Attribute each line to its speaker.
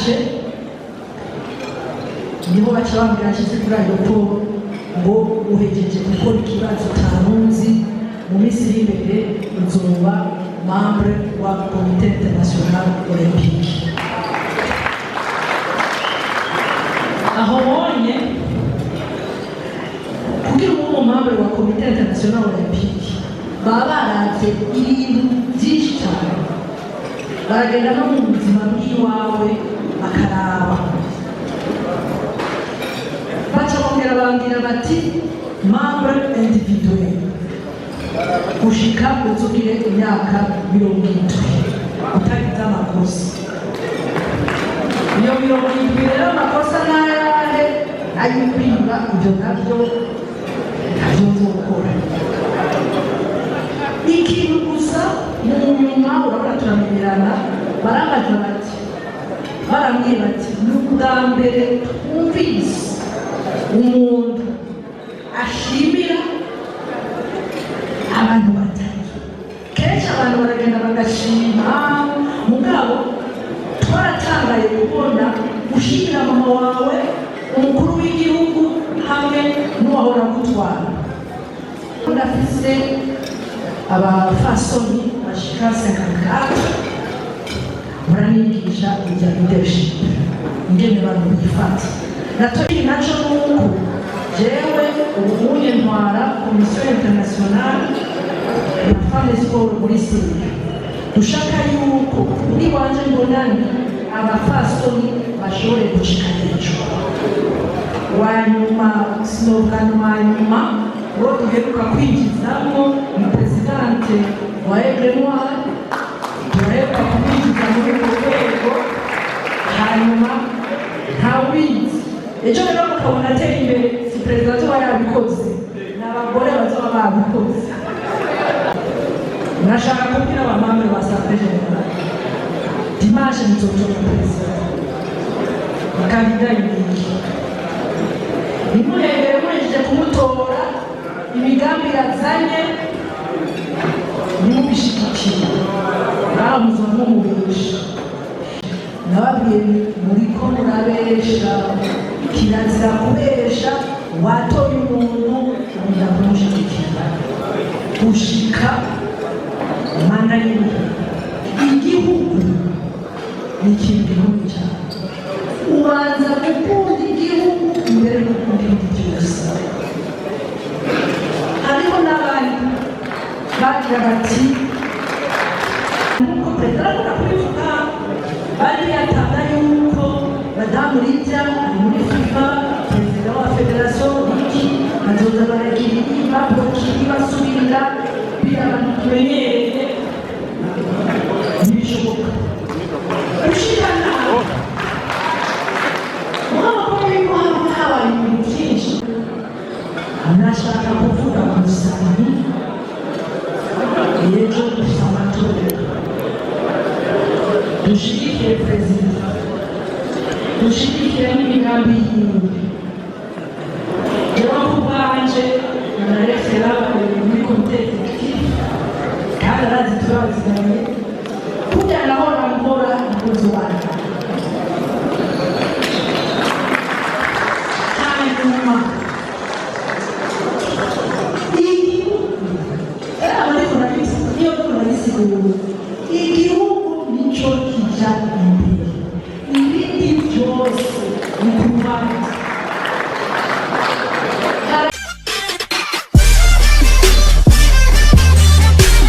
Speaker 1: Ntashe niho baca bambwira, nshyize kuri aéroport, ngo uhejeje gukora ikibazo utarunzi, mu minsi iri imbere uzoba membre wa Comité International Olympique. Aho bonye kugira ube umumembre wa Comité International Olympique, baba baravye ibintu byinshi cyane, baragenda no mu buzima bw'iwawe bakaraba. Baca bongera bambwira bati membre individuel gushika uzugire imyaka 70 utagize amakosa. Iyo 70 rero, amakosa n'ayahe? Ay'ukwiba, ibyo nabyo ntabyo nzokora. Ikintu gusa mu nyuma, urabona turamenyerana, barambaza bati, barambwiye bati ni ubwa mbere twumvise umuntu ashimira abantu batatu. Kenshi abantu baragenda bagashima, mugabo twaratangaye kubona ushimira mama wawe, umukuru w'igihugu hamwe n'uwahora gutwara. Ndafise abafasoni bashika 54, muranigisha ibya leadership, ingene abantu bifata. Nato naco nuko jewe ubu ntwara Commission Internationale ya Femme Sport muri Syria. Dushaka yuko kuri wanje mbonani abafasoni bashobore gushika hejuru. Wanyuma, slogan wanyuma uwo duheruka kwinjizamo ni présidente wa Aigle Noir, duheruka kumwinjiza muri urwo rwego. Hanyuma ntawubizi, ejo rero mukabona atera imbere, si perezida azoba yabikoze, ni abagore bazoba babikoze. Nashaka kubwira abamembres ba Assemblée Générale, dimanche muzotora perezida, candidat unique. Ntimuhengere muhejeje kumutora, imigambi yazanye ntimubishigikire, ngaho muzoba mumubesha. Nababwiye muriko murabesha, kirazira kubesha. Watoye umuntu, urinda kumushigikira gushika mandat yiwe. Igihugu ni ikintu gikomeye cyane, ubanza gukunda igihugu imbere yo gukunda ibindi byose. Hariho n'abandi bagira bati, nkuko perezida arakunda kubivuga, bari yatanga yuko madamu Lydia ari muri FIFA, perezida wa fédération, iki bazoza baragira ibi, babloka ibi, basubirira biriya. Abantu tumenyereye, ntibishoboka gushika nabi. Murabona ko yuko haba habaye ibintu byinshi. Nashaka kuvuga gusa nti ejo dufite amatora, dushigikire perezida, dushigikire n'imigambi yiwe.